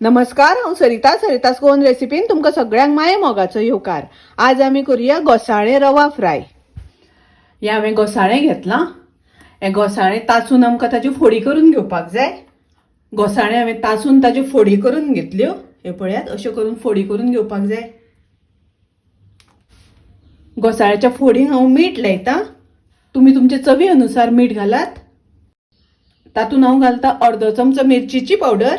नमस्कार, हांव सरिता. सरितास गोवन रेसिपीन तुमकां सगळ्यांक माये मोगाचो येवकार. आज आमी करुया घोसाळें रवा फ्राय. हें हांवें घोसाळें घेतलां. हें घोसाळें तासून आमकां ताच्यो फोडी करून घेवपाक जाय. घोसाळें हांवें तासून ताच्यो फोडी करून घेतल्यो. हे पळयात, अश्यो करून फोडी करून घेवपाक जाय. घोसाळ्याच्या फोडींक हांव मीठ लायतां. तुमी तुमचे चवी अनुसार मीठ घालात. तातूंत हांव घालता अर्दो चमचो मिरचीची पावडर,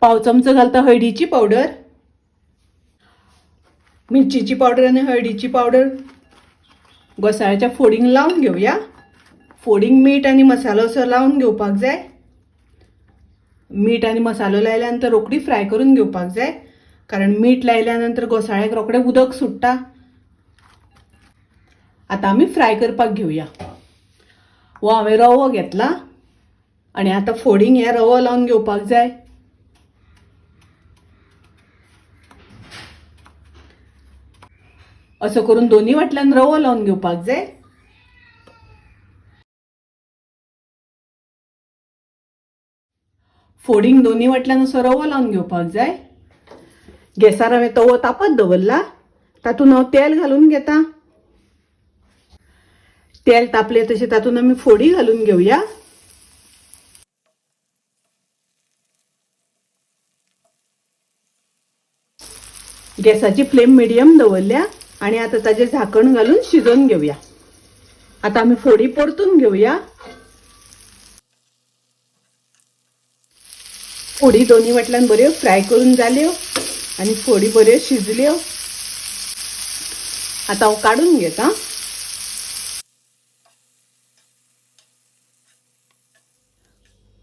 पाव चमचो घालता हळदीची पावडर. मिरचीची पावडर आनी हळदीची पावडर घोसाळ्याच्या फोडींक लावन घेवया. फोडींक मीठ आनी मसालो असो लावन घेवपाक जाय. मीठ आनी मसालो लायल्या नंतर रोखडी फ्राय करून घेवपाक जाय, कारण मीठ लायल्या नंतर घोसाळ्याक रोखडें उदक सुट्टा. आतां आमी फ्राय करपाक घेवया. हो हांवें रवो घेतला आनी आतां फोडींक हे रवो लावन घेवपाक जाय. असो करून दोन्ही वाटल्यान रवो लावन घेवपाक जाय. फोडींक दोन्ही वाटल्यान असो रवो लावन घेवपाक जाय. गॅसार हांवें तवो तापत दवरला. तातूंत हांव तेल घालून घेता. तेल तापलें तशें तातूंत आमी फोडी घालून घेवया. गॅसाची फ्लेम मिडियम दवरल्या आणि आता ताजेर झाकण घालून शिजोवन घेवया. आता आमी फोडी परतून घेवया. फोडी दोन्ही वाटल्यान बऱ्यो फ्राय करून जाल्यो आनी फोडी बऱ्यो शिजल्यो. आता हांव काडून घेता.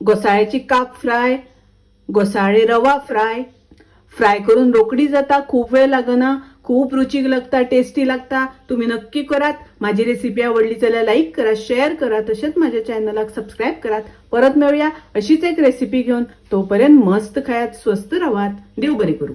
घोसाळ्याची काप फ्राय, घोसाळे रवा फ्राय. फ्राय करून रोखडी जाता, खूब वेळ लागना, खूब रुचीक लागता, टेस्टी लागता. तुम्ही नक्की करात. माझी रेसिपी आवडली जाल्यार लाईक करा, शेअर करा, तशेंच माझ्या चॅनलाक सबस्क्राईब करात. परत मेळुया अशीच एक रेसिपी घेवन. तोपर्यंत मस्त खायात, स्वस्थ रावात. देव बरें करूं.